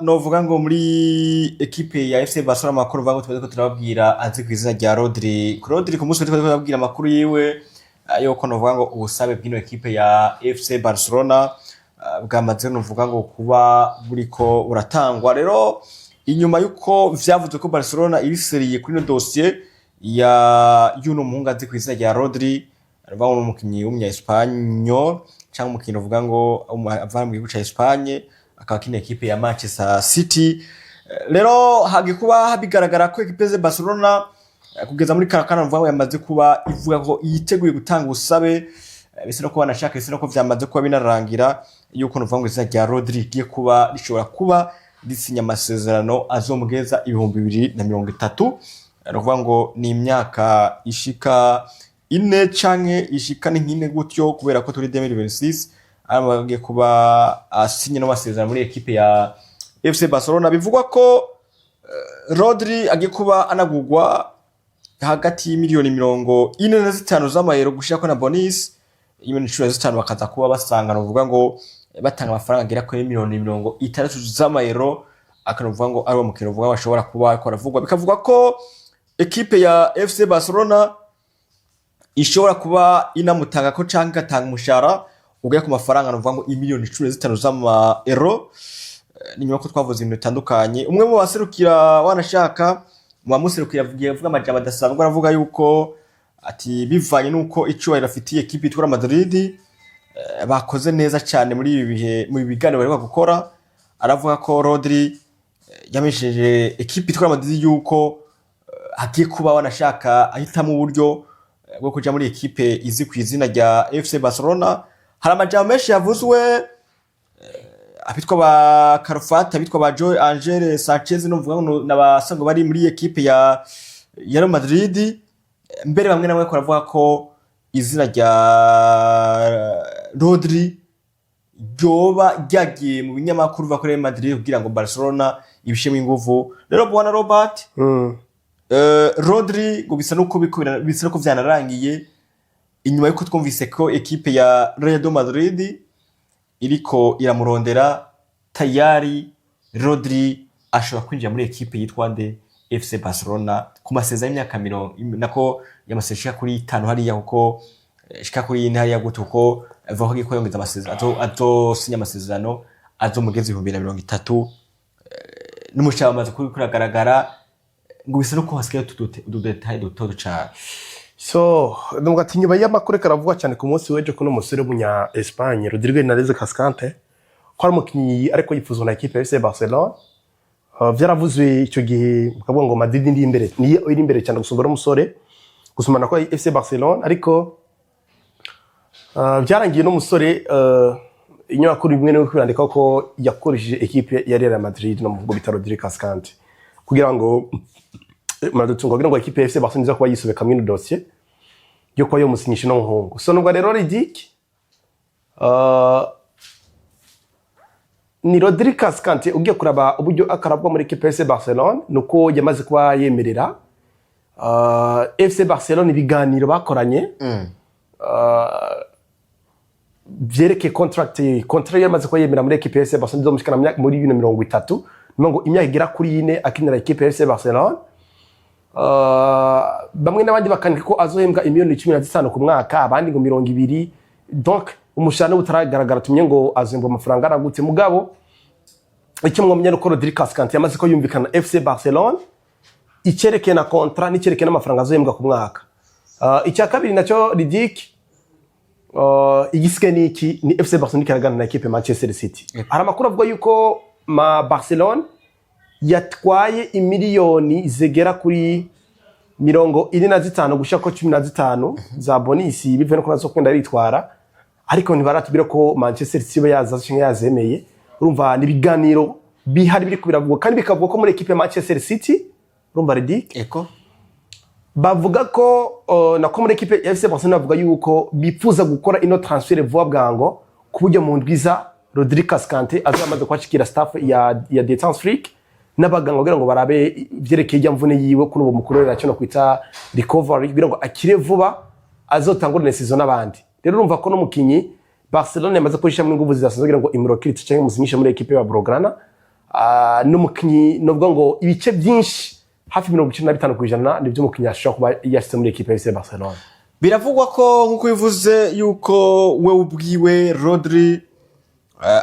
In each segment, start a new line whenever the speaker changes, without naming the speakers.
Novuga ngo muri ekipe ya FC Barcelona, amakuru uvuga ngo tuba turababwira azi ku izina rya Rodri. Rodri, ku munsi turiko turababwira amakuru yiwe yuko novuga ngo ubusabe bw'ino ekipe ya FC Barcelona bwamaze novuga ngo kuba buriko buratangwa. Rero inyuma yuko vyavuzwe ko Barcelona iri sérieux kuri ino dossier ya y'uno muhungu azi ku izina rya Rodri, aravuga ngo ni umukinyi w'umunya Espanyol cyangwa umukinyi uvuga ngo ava mu gihugu ca Espagne, akaba akina ekipe ya Manchester City. Rero hagiye kuba bigaragara ko ekipe ze Barcelona kugeza muri kano mvuga ngo yamaze kuba ivuga ko yiteguye gutanga ubusabe, bisa no kuba banashaka, bisa no ko vyamaze kuba binarangira yuko nuvuga ngo izina rya Rodri rigiye kuba rishobora kuba risinya amasezerano azomugeza 2030. Ni ukuvuga ngo ni imyaka ishika 4 canke ishika ni nk'ine gutyo, kubera ko turi 2026, agiye kuba asinye n'amasezerano muri ekipe ya FC Barcelona. Bivugwa ko Rodri agiye kuba anagurwa hagati y'imiliyoni 45 z'amayero gushirako na bonus y'imiliyoni 15, bakaza kuba basanga nuvuga ngo batanga amafaranga agera kuri miliyoni 60 z'amayero. Akanavuga ngo ari uwo mukino uvuga bashobora kuba ariko aravugwa. Bikavugwa ko ekipe ya FC Barcelona ishobora kuba inamutanga ko canke igatanga umushahara ugera ku mafaranga nuvuga ngo imiliyoni 15 z'amaero. Ni nyuma ko twavuze ibintu bitandukanye, umwe mu baserukira, wanashaka mu bamuserukira, avugiye avuga amajambo adasanzwe, aravuga yuko ati bivanye n'uko icubahiro afitiye ekipe yitwa Madrid, bakoze neza cyane muri ibi bihe mu biganiro baheruka gukora. Aravuga ko Rodri yamenyesheje ekipe itwara Madrid yuko hagiye kuba wanashaka ahitamo uburyo bwo kuja muri ekipe izi ku izina rya FC Barcelona. Hari amajambo menshi yavuzwe, abitwa ba Karufati, abitwa ba Joe Angel Sanchez, numvuga ngo n'abasanzwe bari muri ekipe ya Real Madrid. Mbere bamwe na bamwe baravuga ko izina rya Rodri ryoba ryagiye mu binyamakuru biva kuri Real Madrid kugira ngo Barcelona ibishemo inguvu. Rero bwana Robert, Rodri ngo bisa nuko bisa nuko vyanarangiye inyuma yuko twumvise ko ekipe ya Real Madrid iriko iramurondera. Tayari Rodri ashobora kwinjira muri ekipe yitwa nde? FC Barcelona, ku masezerano y'imyaka mirongo nako y'amasezerano ishika kuri 5 hariya, kuko ishika kuri 4 hariya gute, kuko avuga ko agiye kwiyongeza amasezerano, azosinya amasezerano azomugeza 2030. N'umushahara wamaze kuba kuragaragara, ngo bisa nuko hasigaye utu détails duto cane.
So ndumva ati nyuma y'amakuru karavugwa cyane ku munsi w'ejo ko n'umusore w'umunya Espagne Rodrigo Hernandez Cascante ko ari umukinnyi ariko yifuzwa na ekipe ya FC Barcelona. Vyaravuzwe icyo gihe bakavuga ngo Madrid ndi imbere, niyo iri imbere cyane gusumba n'umusore, gusumana ko FC Barcelona. Ariko byarangiye n'umusore inyamakuru imwe niwe kwandika ko yakoresheje ekipe ya Real Madrid no mu bivugo bita Rodrigo Cascante kugira ngo muradutunga, kugira ngo ekipe ya FC Barcelona iza kuba yisobeka mwino dossier yo kuba yomusinyisha ino muhungu. So nubwo rero Ridic ni Rodri Cascante, ugiye kuraba uburyo akarabwa muri ekipe ya FC Barcelona nuko yamaze kuba yemerera FC Barcelona ibiganiro bakoranye vyerekeye contract, contrat yamaze kuba yemera muri ekipe ya FC Barcelona izomushikana muri 2030, ni ngo imyaka igera kuri 4 akinira ekipe ya FC Barcelona. Bamwe n'abandi bakandika ko azohembwa imiliyoni 15 ku mwaka, abandi ngo 20. Donc umushahara utaragaragara tumye ngo azohembwa amafaranga aragutse. Mugabo icyo mwamenya nuko Rodri Cascante yamaze ko yumvikana na FC Barcelona icyerekeye na contrat n'icyerekeye n'amafaranga azohembwa ku mwaka. Icya kabiri nacyo Ridic, igisigaye ni iki? Ni FC Barcelona ikaragana na ekipe Manchester City. Hari amakuru avuga yuko ma Barcelona yatwaye imiliyoni zigera kuri 45 gushika ko 15 za bonus, bivuye no kunazo kwenda bitwara, ariko ntibaratubwira ko Manchester City yaza cyangwa yazemeye. Urumva ni ibiganiro bihari biri biravugwa, kandi bikavuga ko muri ekipe ya Manchester City, urumva Ridic,
Eko.
bavuga ko nako muri ekipe ya FC Barcelona bavuga yuko bifuza gukora ino transfert vuba bwango, ku buryo mu ndwiza Rodri Cascante azaba amaze kwashikira staff ya Detente Flick n'abaganga kugira ngo barabe ivyerekeye ijya mvune yiwe, kuno uwo mukorera cyo no kwita recovery, kugira ngo akire vuba azotangurane saison n'abandi. Rero urumva ko n'umukinyi Barcelona yamaze kurishamwe inguvu zidasanzwe kugira ngo imurokirite cyangwa imusinyishe muri ekipe ya Blaugrana. N'umukinyi novuga ngo ibice byinshi, hafi 95% nibyo umukinyi ashobora kuba yashyize muri ekipe ya FC Barcelona.
Biravugwa ko, nk'uko bivuze, yuko we ubwiwe Rodri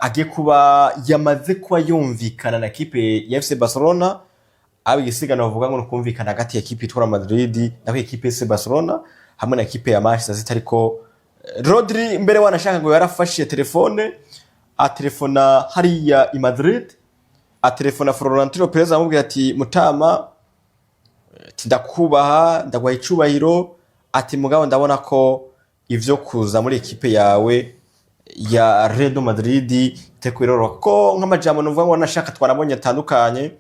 agiye kuba yamaze kuba yumvikana na ekipe ya FC Barcelona. Aba igisigana bavuga ngo ni ukumvikana hagati ya ekipe itwara Madrid naho ekipe ya FC Barcelona hamwe na ekipe ya Manchester City. Ariko Rodri mbere wanashaka ngo yarafashe telefone, atelefona hariya i Madrid, atelefona Florentino Perez, amubwira ati: "Mutama," ati, "ndakubaha, ndaguha icubahiro," ati, "mugabo ndabona ko ivyo kuza muri ekipe yawe ya Real Madrid tekweroroka." Ko nk'amajambo nuvuga ngo nashaka twarabonye atandukanye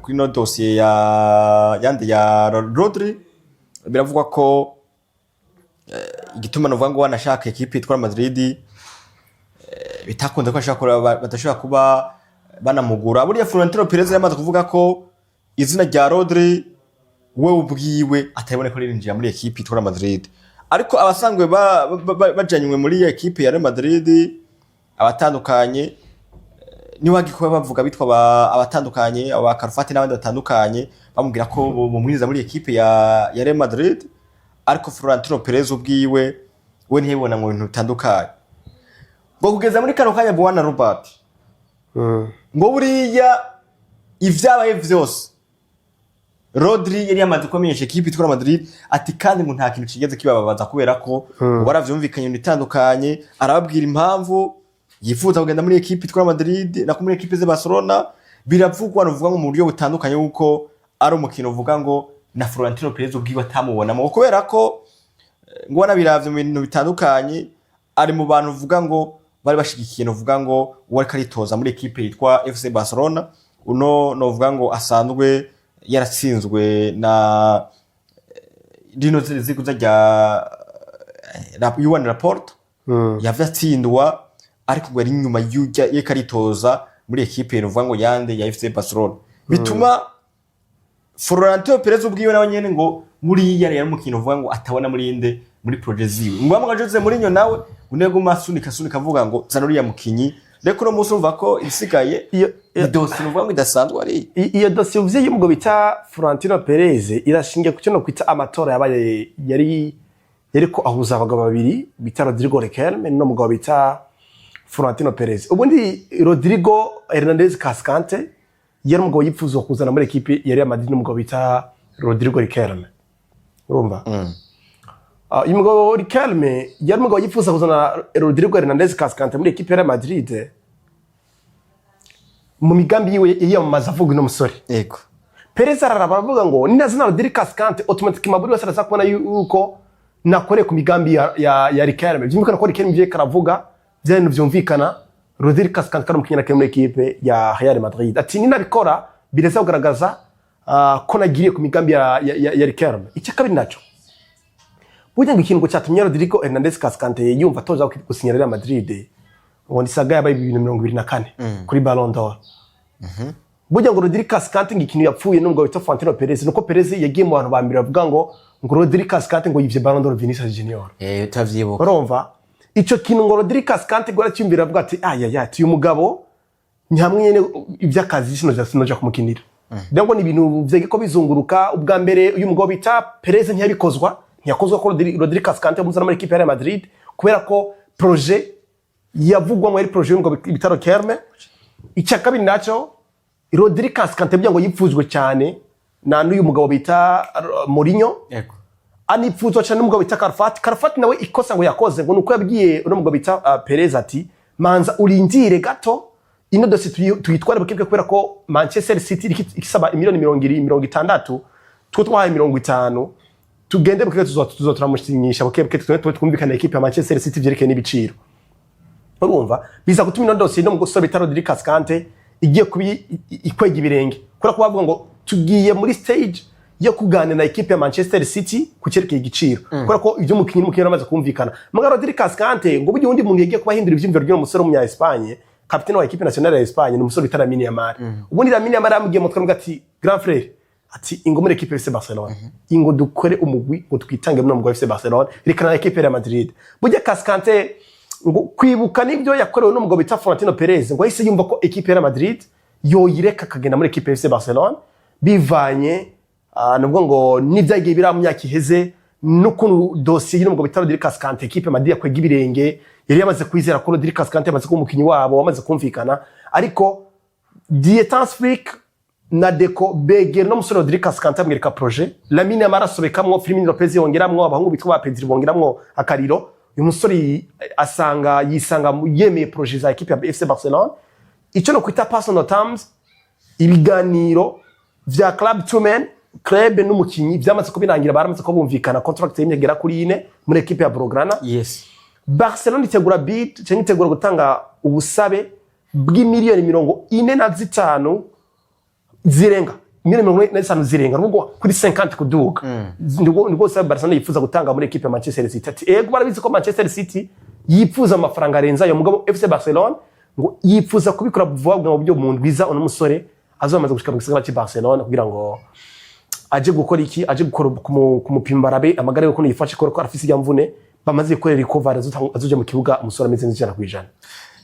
kuri no dosiye ya yandi ya Rodri, biravugwa ko igituma nuvuga ngo wanashaka ekipe yitwa Madrid bitakunze ko ashobora badashobora kuba banamugura. Buriya Florentino Perez yamaze kuvuga ko izina rya Rodri we ubwiwe atabona ko ririnjira muri ekipe itwara Madrid, ariko abasanzwe bajanywe muri iyo ekipe ya Real Madrid abatandukanye, niwagi kuba bavuga bitwa abatandukanye, aba Karufati n'abandi batandukanye, bamubwira ko bumwinjiza muri ekipe ya Real Madrid, ariko Florentino Perez ubwiwe we ntiyibona mu bintu bitandukanye. Ngo kugeza muri kano kanya, bwana Robert, ngo buriya ivyabaye vyose, Rodri yari yamaze kumenyesha ekipe itwara Madrid, ati kandi ngo nta kintu kigeze kibababaza, kubera ko ngo baravyumvikanye ibintu bitandukanye, arababwira impamvu yifuza kugenda muri ekipe itwara Madrid nako muri ekipe ze Barcelona. Biravugwa nuvuga ngo mu buryo butandukanye yuko ari umukino uvuga ngo na Florentino Perez ubwiwe atamubonamo, kubera ko ngo wanabiravye mu bintu bitandukanye, ari mu bantu uvuga ngo bari bashigikiye novuga ngo uwo ariko aritoza muri ekipe yitwa FC Barcelona, uno novuga ngo asanzwe yaratsinzwe na rino ziguza rya Joan Laporta, yavye atsindwa, ariko ngo yari inyuma y'ujya yariko aritoza muri ekipe novuga ngo yande ya FC Barcelona, bituma Florentino Perez ubwiwe nawe nyene ngo buriya yari umukino uvuga ngo atabona muri inde muri projet ziwe. Ngo bamwe Jose Mourinho nawe uneguma asunika asunika avuga ngo zana uriya mukinyi. Reko uno munsi urumva ko ibisigaye ni dosiye uvuga ngo idasanzwe ari
Iyo dosiye uvuze y'umugabo bita Florentino Perez irashingiye ku cyo kwita amatora yabaye, yari yariko ahuza abagabo babiri bita Rodrigo Riquelme n'umugabo bita Florentino Perez. Ubundi Rodrigo Hernandez Cascante yari umugabo yipfuza kuzana muri ekipe ya Real Madrid n'umugabo bita Rodrigo Riquelme, urumva? Uyu mugabo Riquelme yari umugabo yifuza kuzana Rodrigo Hernandez Cascante muri ekipe ya Real Madrid mu migambi yiwe yiyamamaza avuga uno musore. Perez araraba aravuga ngo ninazana Rodrigo Cascante, automatiquement buri wese araza kubona yuko nakoreye ku migambi ya Riquelme. Byumvikana ko Riquelme ivyo yariko aravuga vya bintu vyumvikana Rodrigo Cascante kari umukinnyi akiri muri ekipe ya Real Madrid, ati ninabikora bireza kugaragaza ko nagiriye ku migambi ya Riquelme. Icya kabiri naco, burya ngo ikintu cyatumye Rodrigo Hernandez Cascante yumva atoza gusinyira Real Madrid, ngo ni saga yabaye 2024 kuri Ballon d'Or. Burya ngo Rodrigo Cascante ngo ikintu yapfuye n'umugabo witwa Florentino Perez nuko Perez yagiye mu bantu ba mbere bavuga ngo Rodrigo Cascante ngo yivye Ballon d'Or Vinicius Junior.
Utavyibuka.
Urumva ico kintu, ngo Rodrigo Cascante ngo aracyumvira avuga ati: "Aya ati uyu mugabo ni hamwe nyene iby'akazi sinoja kumukinira." Rero ngo ni ibintu vyege ko bizunguruka. Ubwa mbere uyu mugabo bita Perez ntiyabikozwa, ntiyakozwa ko Rodrigo Cascante amuzana muri équipe ya Real Madrid, kubera ko projet yavugwamo yari projet y'umugabo bita Riquelme. Icya kabiri naco, Rodrigo Cascante burya ngo yipfuzwe cyane na n'uyu mugabo bita Mourinho, anipfuzwa cyane n'umugabo bita Karfati. Karfati nawe ikosa ngo yakoze ngo nuko yabwiye uno mugabo bita Perez ati: "Manza urindire gato, ino dosiye tuyitware bukebuke, kubera ko Manchester City iriko isaba imiliyoni 70, 60, two twahaye 50, tugende bukebuke, tuzo turamushinyisha bukebuke, twe twumvikana ekipe ya Manchester City vyerekeye n'ibiciro." Urumva biza gutuma ino dosiye no mu gusaba bita Rodrigo Cascante igiye kuba ikwega ibirenge, kubera ko bavuga ngo tugiye muri stage yo kuganira na ekipe ya Manchester City ku cyerekeye igiciro, kubera ko ibyo umukinnyi n'umukinnyi bamaze kumvikana. Muga Rodrigo Cascante ngo burya uwundi muntu yagiye kuba ahindura ivyiyumviro by'uno musore w'umunya Espagne, kapitene wa ekipe nationale ya Espagne, ni umusore bita Lamine Yamal. Ubundi Lamine Yamal yamubwiye mutwe amuga ati: "Grand frère," ati, "ingo muri ekipe FC Barcelona, ingo dukore umugwi ngo twitange muri umugwi wa FC Barcelona, reka na ekipe ya Real Madrid." Burya Cascante ngo kwibuka n'ibyo yakorewe n'umugabo bita Florentino Perez, ngo yahise yumva ko ekipe ya Real Madrid Yoyireka akagenda muri ekipe FC Barcelona bivanye nubwo ngo n'ibyagiye biri mu myaka iheze, n'ukuntu dosiye y'umugabo bita Rodri Cascante, ekipe Madrid yakwega ibirenge, yari yamaze kwizera ko Rodri Cascante yamaze kuba umukinyi wabo, wamaze kumvikana. Ariko Dieter Flick na Deco begera no musore Rodri Cascante, amwereka projet. Lamine Yamal asobekamwo, Fermin Lopez yongeramwo, abahungu bitwa ba Pedri bongeramwo akariro. Uyu musore asanga yisanga yemeye projet za ekipe ya FC Barcelona. Icyo no kwita personal terms, ibiganiro vya club to man, club n'umukinyi, vyamaze kubirangira, baramaze ko bumvikana contract y'imyaka igera kuri 4 muri ekipe ya Blaugrana. Barcelona itegura bid cyangwa itegura gutanga ubusabe bw'imiliyoni 45 zirenga, miliyoni 45 zirenga, nubwo kuri 50 kuduga, nibwo busabe Barcelona yifuza gutanga muri ekipe ya Manchester City. Ati ego, barabizi ko Manchester City yifuza amafaranga arenze ayo, mugabo FC Barcelona ngo yifuza kubikora vuba mu buryo mu ndwiza uno musore azamaze gushika mu gisagara cy'i Barcelona, kugira ngo aje gukora iki, aje gukora kumupima, barabe amagara ye ukuntu yifashe, ko arafise ijya mvune bamaze gukorera recovery, azoja mu kibuga umusore ameze neza 100%.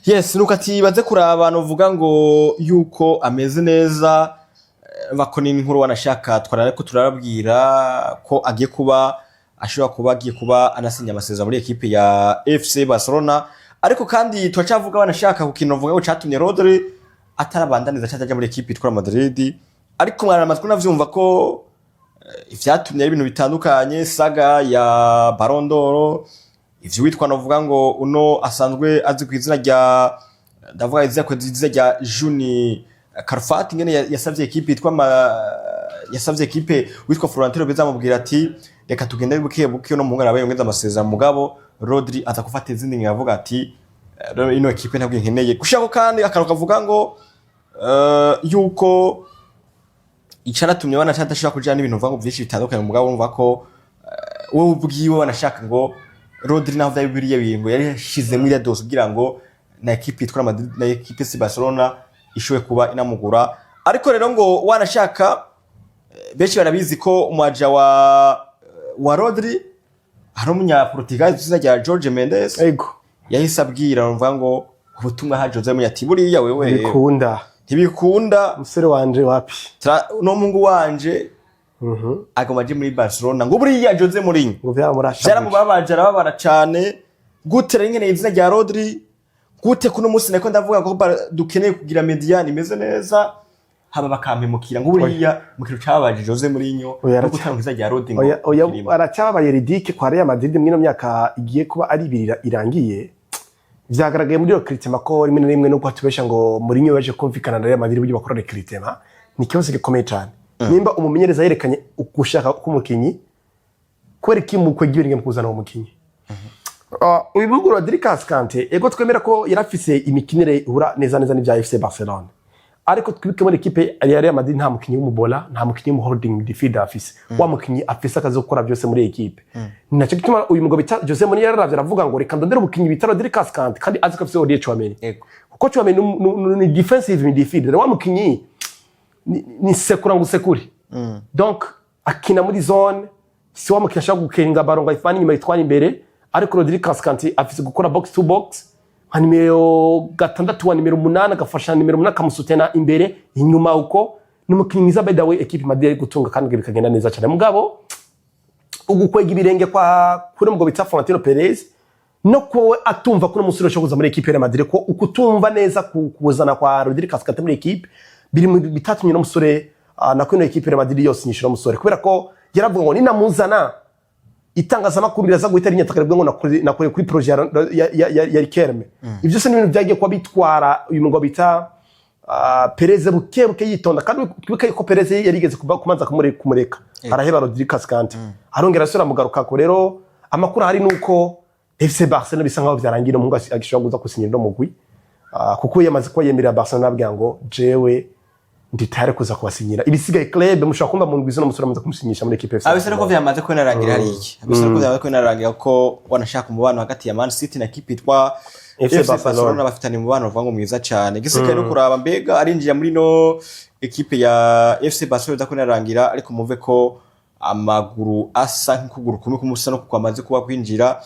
Yes, nuko ati baze kuraba, novuga ngo yuko ameze neza. Bako ni inkuru wanashaka twarara ko turababwira ko agiye kuba, ashobora kuba agiye kuba anasinya amasezerano muri ekipe ya FC Barcelona. Ariko kandi turacavuga wanashaka ku kintu novuga ngo catumye Rodri atarabandaniza cyangwa muri ekipe itwara Madrid. Ariko mwaramaze kunavyumva ko ivyatumye ari ibintu bitandukanye, saga ya Ballon d'Or, ivyo witwa novuga ngo uno asanzwe azi ku izina rya, ndavuga izina ku izina rya Juni Calafat, ingene yasavye ekipe yitwa yasavye ekipe witwa Florentino Perez, amubwira ati reka tugende buke buke, no muhungu arabaye yongeza amasezerano. Mugabo Rodri aza gufata izindi ngingo, avuga ati ino ekipe ntabwo nkeneye gushaka. Kandi akantu kavuga ngo yuko icanatumye bana adashobora kujana n'ibintu uvuga ngo byinshi bitandukanye. Mugabo urumva ko wowe ubwiwe wanashaka ngo Rodri naho vyari biriya bintu yari yashizemo iriya dose kugira ngo na ekipe itwara Madrid na ekipe si Barcelona ishobore kuba inamugura. Ariko rero ngo wanashaka benshi barabizi ko umwaja wa Rodri hari umunyaportugal izina rya Jorge Mendes. Yahise abwira, urumva ngo ubutumwa ha Jose Mourinho ati buriya wewe
bikunda
ntibikunda.
Umusore wanje wapi.
No mungu wanje agoma aje muri Barcelona, ngo buriya Jose Mourinho
ngo vyaramurasha.
Byaramubabaje, arababara cane. Gute rero nkeneye izina rya Rodri gute? Kuno munsi nako ndavuga ko dukeneye kugira médiane imeze neza, haba bakampemukira. Ngo buriya mu kintu cababaje Jose Mourinho
Oya,
no gutanga izina rya Rodri ngo
oya oya
kirimo.
Aracyababaye Ridike kwa Real Madrid mwino myaka igiye kuba ari 2 irangiye. Vyagaragaye muri recrutement ko rimwe na rimwe, nubwo hatubesha ngo Mourinho yaje kumvikana na Real Madrid uburyo bakora recrutement, ni ikibazo gikomeye cyane. Nimba umumenyereza yerekanye ugushaka k'umukinyi, kubera iki mukwega ibirenge mu kuzana uwo mukinyi? Uyu muhungu Rodri Cascante, ego twemera ko yarafise imikinire ihura neza neza n'ibya FC Barcelona, ariko twibuke muri ekipe ya Real Madrid nta mukinyi w'umubola, nta mukinyi w'umu holding midfielder afise, wa mukinyi afise akazi ko gukora byose muri ekipe. Ni nacyo gituma uyu mugabo bita Jose Mourinho yararavye aravuga ngo reka ndondere umukinyi bita Rodri Cascante, kandi azi ko afise Aurelien Tchouameni, kuko Tchouameni ni defensive midfielder, wa mukinyi ni sekura ngo usekure, donc akina muri zone, si wa mukinyi ashobora gukenga ballon ngo ayivane inyuma yitware imbere. Ariko Rodri Cascante afise gukora box to box nka nimero 6 wa nimero 8, agafasha nimero 8, akamusutena imbere inyuma. Uko ni umukinyi mwiza, by the way, ekipe Madrid ari gutunga kandi bikagenda neza cyane. Mugabo ugukwega ibirenge kwa kuri mugabo bita Florentino Perez, no kuba atumva ko umusore ushobora kuza muri ekipe ya Real Madrid, ko ukutumva neza kuzana kwa Rodri Cascante muri ekipe biri mu bitatumye n'umusore na kwino ekipe ya Real Madrid yose inyishura umusore, kubera ko yaravuga ngo ninamuzana itangazamakuru riraza guhita rinyataka ngo nakore kuri projet ya Riquelme. Ibyo byose ni ibintu byagiye kuba bitwara uyu mugabo bita Perez buke buke yitonda. Kandi twibuke ko Perez yarigeze kumanza kumureka, araheba Rodri Cascante, arongera asubira mugaruka ko. Rero amakuru ahari nuko FC Barcelona bisa nkaho byarangiye, umuhungu agishobora kuza gusinyira no mugwi, kuko yamaze kuba yemerera Barcelona, abwira ngo jewe ndi tayari kuza kubasinyira, ibisigaye club mushobora kumva mu ndwi zino umusore amaze kumusinyisha muri equipe FC
Abisa nuko vyamaze ko binarangira hari iki, abisa nuko vyamaze ko binarangira ko wanashaka umubano hagati ya Man City na ekipe yitwa
FC
FC
Barcelona.
Barcelona, bafitanye umubano uvuga ngo mwiza cyane. Gisigaye no kuraba mbega arinjira muri no ekipe ya FC Barcelona ko binarangira. Ariko muve ko amaguru asa nk'ukuguru kumwe kumusa no kwamaze kuba kwinjira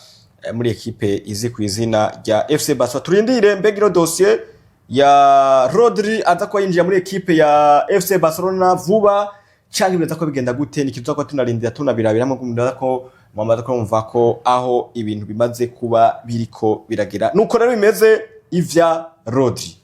muri ekipe izi ku izina rya FC Barcelona. Turindire mbega ino dossier. Ya Rodri aza kuba yinjira muri ekipe ya FC Barcelona vuba canke biraza ko bigenda gute? Ni ikintu ko tunarindira, tunabirabiramo kumva ko mwamaze kumva ko aho ibintu bimaze kuba biriko biragera. Nuko rero bimeze ivya Rodri.